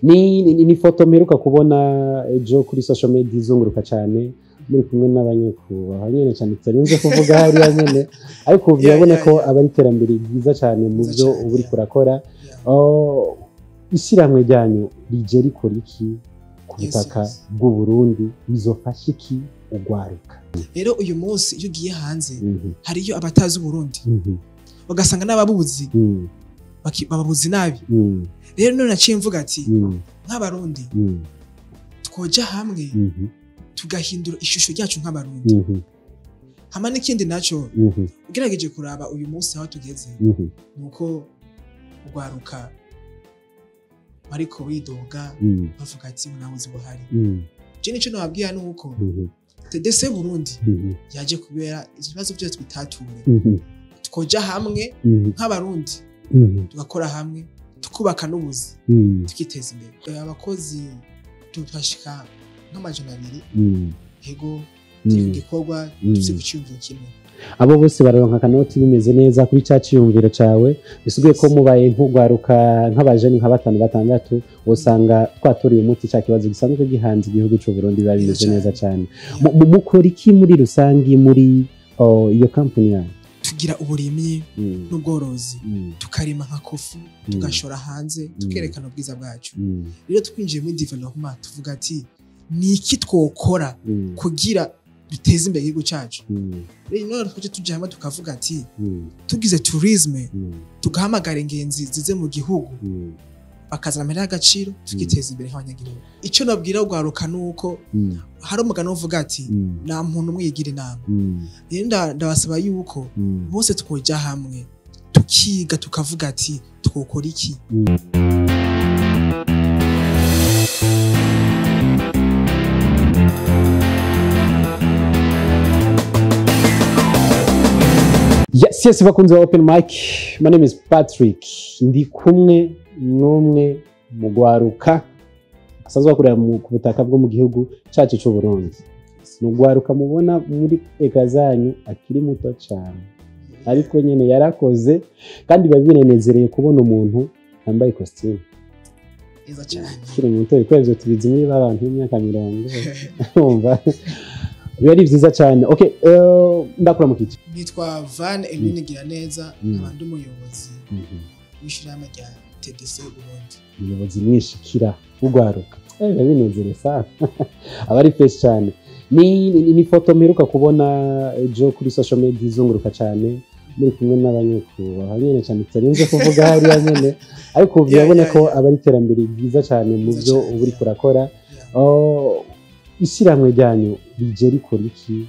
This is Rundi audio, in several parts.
Ni foto mperuka kubona ejo kuri social media izunguruka cyane, muri kumwe n'abanyakubahwa nyene cyane, tutarinze kuvuga hariya nyene, ariko birabona ko aba ari iterambere ryiza cyane mu byo uba uriko urakora. Oh, ishyirahamwe ryanyu rije rikora iki ku butaka bw'u Burundi? Bizofasha iki ugwaruka? Rero uyu munsi iyo ugiye hanze, hariyo abatazi Uburundi, ugasanga n'ababuzi bababuzi nabi. Rero none naciye mvuga ati nk'abarundi twoja hamwe, tugahindura ishusho ryacu nk'abarundi. Hama n'ikindi naco, ugerageje kuraba uyu munsi aho tugeze, nuko ugwaruka bariko bidoga, bavuga ati nta buhari. Je nico nababwira nuko TDC Burundi yaje kubera ibibazo byose bitature. Twoja hamwe nk'abarundi, tugakora hamwe, tukubaka n'ubuzi, tukiteza imbere. Abakozi tutashika nk'200. Yego, turi ku gikorwa, turi ku cyumviro kimwe. Abo bose bararonka akanoti bimeze neza kuri ca ciyumviro cawe. Bisubiye ko mubaye nk'ugwaruka nk'abajeni nka batanu, batandatu, usanga twatoriye umuti ca kibazo gisanzwe gihanze igihugu c'u Burundi, biba bimeze neza cyane. Mukora iki muri rusangi muri iyo company yanyu? Tugira uburimyi n'ubworozi, tukarima nka coffee, tugashora hanze, tukerekana ubwiza bwacu. Rero twinjiye muri development, tuvuga ati ni iki twokora kugira duteze imbere igihugu cyacu? Rero none twaje tuja hamwe, tukavuga ati tugize tourisme, tugahamagara ingenzi zize mu gihugu, bakazana amahera y'agaciro, tukiteza imbere nk'abanyagihugu. Icyo nabwira urwaruka ni uko hari umugani uvuga ati nta muntu umwe yigira inama. Rero ndabasaba yuko bose twoja hamwe, tukiga, tukavuga ati twokora iki? Yes, bakunzi ba Open Mic. My name is Patrick. Ndi kumwe n'umwe mu gwaruka asanzwe akorera ku butaka bwo mu gihugu cacu c'u Burundi. Ni ugwaruka mubona muri eka zanyu, akiri muto cyane, ariko nyene yarakoze, kandi biba binanezereye kubona umuntu yambaye costume Neza cyane. akiri muto, kubera ivyo tubizi muri ba bantu b'imyaka 40, urumva biba ari vyiza cyane. Okay, ndakuramukije. Nitwa Van Eline Giraneza, nkaba ndi umuyobozi w'ishirahamwe rya TDC Burundi. Umuyobozi mwishikira ugwaruka. Biba binezere sana, aba ari fresh cyane. Ni foto mperuka kubona ejo kuri social media izunguruka cyane, muri kumwe n'abanyakubahwa nyene cyane, tutarinze kuvuga hariya nyene, ariko birabona ko aba ari iterambere ryiza cyane mu byo uba uriko urakora. Oh, ishyirahamwe ryanyu rije rikora iki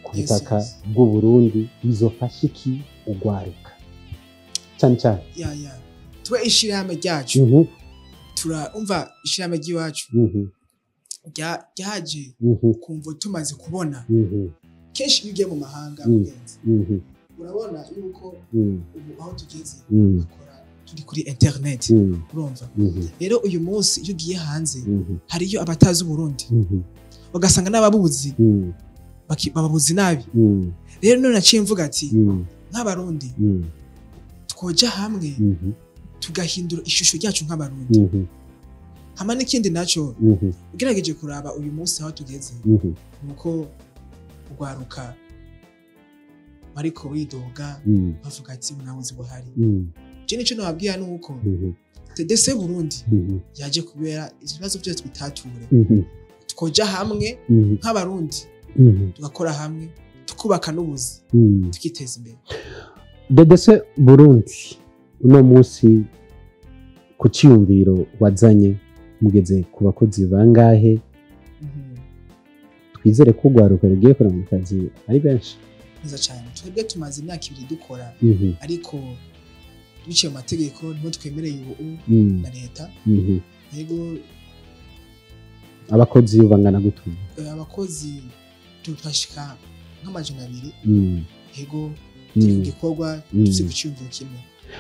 ku butaka bw'u Burundi? Bizofasha iki ugwaruka cyane cyane? Ya, twe ishirahamwe ryacu, turumva ishirahamwe ry'iwacu ryaje kumva tumaze kubona kenshi iyo ugiye mu mahanga, mugenzi, urabona yuko ubu aho tugeze dukora turi kuri internet, urumva. Rero uyu munsi iyo ugiye hanze, hariyo abatazi Uburundi, ugasanga n'ababuzi bababuzi nabi. Rero none naciye mvuga ati nk'abarundi twoja hamwe, tugahindura ishusho ryacu nk'abarundi. Hama n'ikindi naco, ugerageje kuraba uyu munsi aho tugeze, nuko urwaruka bariko bidoga, bavuga ati nta buhari. Je nico nababwira nuko TDC Burundi yaje kubera ibibazo byose bitature. Twoja hamwe nk'abarundi, tugakora hamwe, tukubaka n'ubuzi, tukiteza imbere. TDC Burundi uno munsi, ku ciyumviro wazanye, mugeze ku bakozi bangahe? Twizere ko urwaruka rugiye kuranga mu kazi ari benshi. Neza cyane. Twebwe tumaze imyaka 2 dukora, ariko biciye mu mategeko niho twemereye ubu na leta. Yego. Abakozi bangana gute? Abakozi tutashika nk'200. Yego, turi ku gikorwa, turi ku cyumviro kimwe.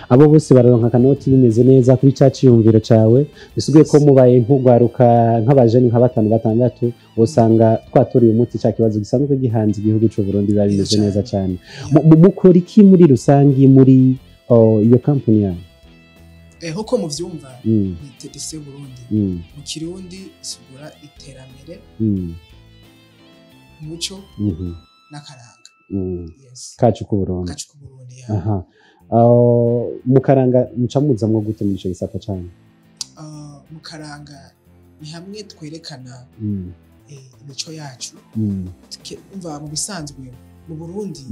Abo bose bararonka akanoti bimeze neza kuri ca ciyumviro cawe. Bisubiye ko mubaye nk'ugwaruka nk'abajeni nka batanu, batandatu, usanga twatoriye umuti ca kibazo gisanzwe gihanze igihugu c'u Burundi, biba bimeze neza cyane. Mukora iki muri rusangi muri iyo company yanyu? Nkuko muvyumva, ni TDC Burundi. Mu Kirundi isigura iterambere, umuco n'akaranga. Yes. Kacu ku Burundi. Kacu ku Burundi, ya. Aha. Mu karanga muca muzamwo gute muri ico gisata canyu? Mu karanga ni hamwe twerekana imico yacu. Umva, mu bisanzwe mu Burundi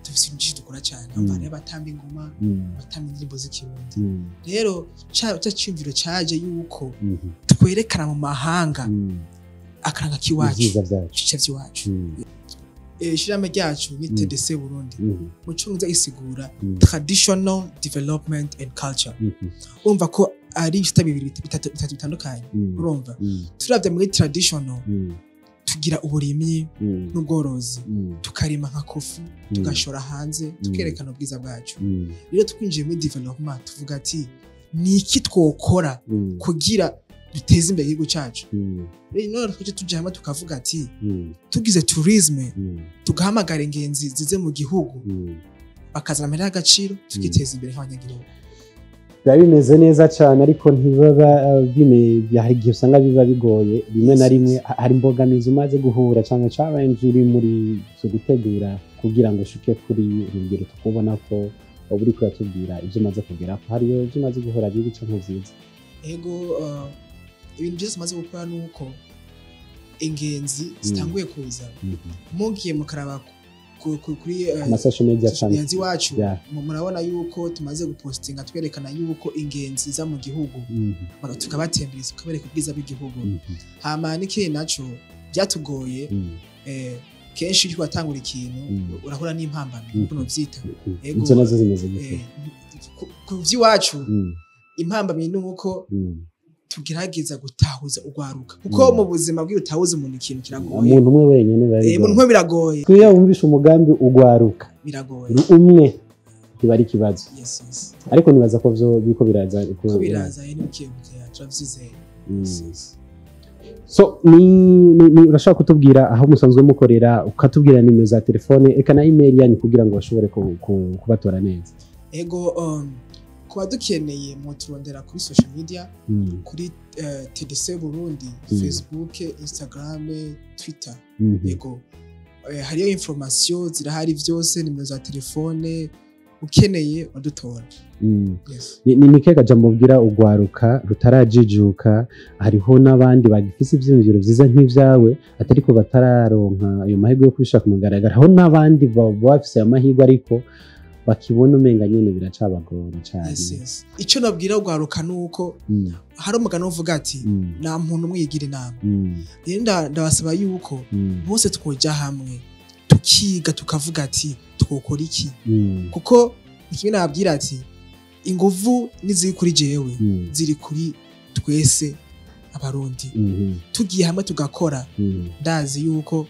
dufise ibintu vyinshi dukora cyane. Umva, hariho abatamba ingoma, abatamba indirimbo z'Ikirundi. Rero ca ciyumviro caje yuko twerekana mu mahanga akaranga k'iwacu, ivyiza vyacu, ibice vy'iwacu. Ishirahamwe ryacu ni TDC Burundi. Mu Congereza isigura Traditional Development and Culture. Urumva ko ari ibisata bibiri, bitatu bitandukanye. Urumva, turavye muri traditional, tugira uburimyi n'ubworozi, tukarima nka kofu, tugashora hanze, tukerekana ubwiza bwacu. Rero twinjiye muri development, tuvuga ati ni iki twokora kugira duteze imbere igihugu cyacu? Rero none tuje tuja hamwe tukavuga ati tugize tourisme, tugahamagara ingenzi zize mu gihugu, bakazana amahera y'agaciro, tukiteza imbere nk'abanyagihugu. Biba bimeze neza cyane, ariko ntibaba hari igihe usanga biba bigoye rimwe na rimwe. Hari imbogamizi umaze guhura cyangwa challenge uri muri zo gutegura kugira ngo ushike kuri urugero tukubona ko uba uriko uratubwira ibyo umaze kugeraho? Hariyo ibyo umaze guhura bibi canke vyiza? Ego, ibintu byose tumaze gukora ni uko ingenzi zitanguye kuza. Mugiye mukaraba kuri ama social media cyane iwacu, murabona yuko tumaze gupostinga twerekana yuko ingenzi za mu gihugu, tukabatembereza, tukabereka ubwiza bw'igihugu. Hama n'ikindi naco byatugoye, kenshi iyo watangura ikintu urahura n'impambamyi, nkuko novyita. Ego. Izo nazo zimeze gute? Ku vy'iwacu, impambamyi ni uko tugerageza gutahuza urwaruka, kuko mu buzima bw'iyo utahuza umuntu ikintu kiragoye. Umuntu umwe wenyine biba bigoye. Umuntu umwe biragoye. Iyo wumvishe umugambi ugwaruka biragoye. Umwe biba ari ikibazo. Yes. Ariko nibaza ko vyo biriko biraza. Ko biraza, ni buke buke, turavyizeye. Yes. So ni urashobora kutubwira aho musanzwe mukorera, ukatubwira nimero za telefone eka na email yanyu kugira ngo bashobore kubatora neza? Ego, kuba dukeneye muturondera kuri social media, kuri TDC Burundi, Facebook, Instagram, Twitter. Ego, hariyo information zirahari vyose, nimero za telefone, ukeneye wadutora. Yes. Ni kega jambo ubwira ugwaruka rutarajijuka? Hariho n'abandi bagifise ivyiyumviro vyiza nk'ivyawe atariko batararonka ayo mahirwe yo kubishaka ku mugaragaro. Hariho n'abandi baba bafise ayo mahirwe ariko bakibona umenga nyene biracabagora cane. Yes. Ico nabwira ugwaruka nuko hari umugani uvuga ati nta muntu umwe yigira inama. Rero ndabasaba yuko bose twoja hamwe, tukiga, tukavuga ati twokora iki? Kuko ikimwe nababwira ati inguvu niziri kuri jewe, ziri kuri twese Abarundi. Tugiye hamwe tugakora, ndazi yuko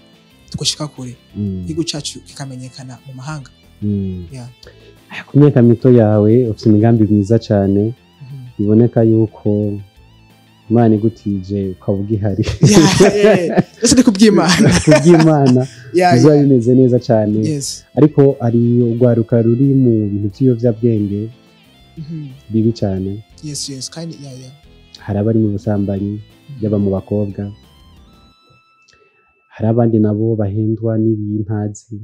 twoshika kure, igihugu cacu kikamenyekana mu mahanga. Yeah. Ku myaka mito yawe ufite imigambi myiza cyane. Biboneka yuko Imana igutije ukaba ugihari. Yeah. Ese ndi kubw'Imana. Kubw'Imana biba bimeze neza cyane. Ariko hari urwaruka ruri mu bintu by'ibiyobyabwenge bibi cyane. Yes, kandi yeah. Hari abari mu busambanyi, yaba mu bakobwa, hari abandi nabo bahendwa n'ibintazi,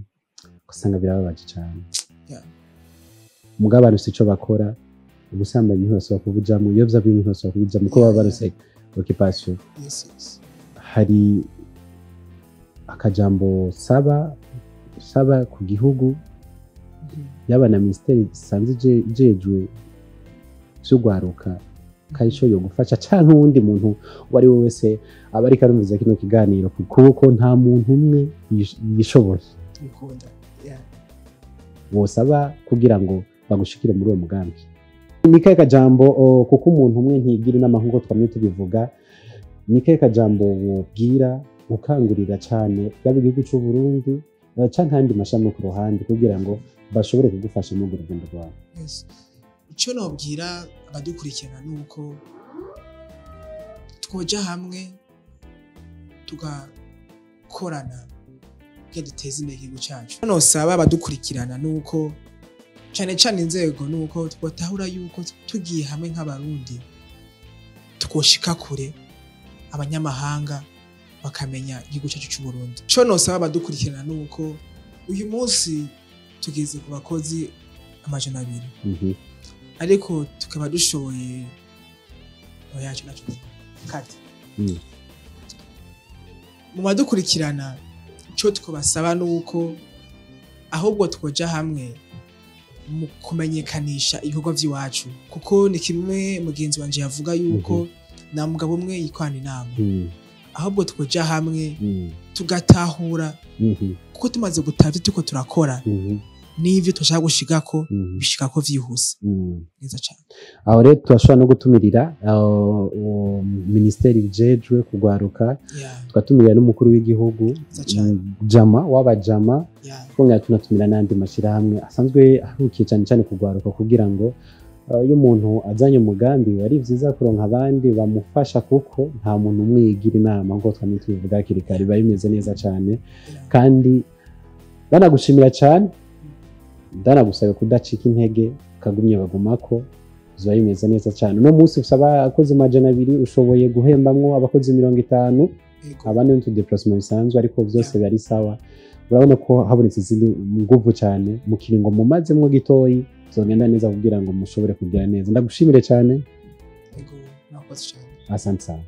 ugasanga birababaje cyane. Mugabo abantu si ico bakora. Ubusambanyi ntibashobora kubujamo, ibiyobyabwenge ntibashobora kubujamo kuko baba barose occupation. Yes. Hari akajambo saba ku gihugu, yaba na minisiteri isanzwe ijejwe vy'urwaruka karico yo gufasha, canke uwundi muntu uwo ari we wese aba ariko arumviza kino kiganiro, kuko nta muntu umwe yishoboye. Bikunda. Yeah. Wosaba kugira ngo bagushikire muri uwo mugambi. Ni kahe kajambo, kuko umuntu umwe ntigira inama nk'uko twamye tubivuga, ni kahe kajambo wobwira ukangurira cane yaba igihugu c'u Burundi canke ayandi mashami ku ruhande kugira ngo bashobore kugufasha muri urwo rugendo rwawe? Yes. Ico nobwira abadukurikirana ni uko twoja hamwe tugakorana kugira duteze imbere igihugu cacu. Nosaba abadukurikirana ni uko Cyane cyane inzego, nuko twatahura yuko tugiye hamwe nk'Abarundi twoshika kure, abanyamahanga bakamenya igihugu cyacu cy'u Burundi. Cyo nosaba abadukurikirana nuko uyu munsi tugeze ku bakozi 200, ariko tukaba dushoboye oya cyo nacyo kati mu badukurikirana, cyo twabasaba nuko ahubwo twoja hamwe mu kumenyekanisha ibikorwa by'iwacu, kuko ni kimwe mugenzi wanje yavuga yuko nta mugabo umwe yikwana inama. Ahubwo twoja hamwe tugatahura, kuko tumaze gutaha ivyo turiko turakora n'ivyo turashaka gushigako, bishikako vyihuse neza cane. Aho rero turashobora no gutumirira minisiteri ijejwe kugwaruka, tugatumirira n'umukuru w'igihugu, Neza cane. Jama w'abajama, twongera tunatumira n'andi mashyirahamwe asanzwe ahukiye cyane cyane kugwaruka, kugira ngo iyo umuntu azanye umugambi biba ari vyiza kuronka abandi bamufasha, kuko nta muntu umwe yigira inama nk'uko twamye tubivuga hakiri kare. Biba bimeze neza cyane. Kandi banagushimira cyane, ndanagusaba kudacika intege, ukagumya bagumako, biba bimeze neza cyane. Uno munsi ufise abakozi 200, ushoboye guhembamwo abakozi 50, abandi n'utu déplacement bisanzwe, ariko byose biba ari sawa. Urabona ko habonetse izindi nguvu cyane mu kiringo mumazemwo gitoyi, zogenda neza kugira ngo mushobore kugira neza. Ndagushimire cyane. Ego, murakoze cyane. Asante sana.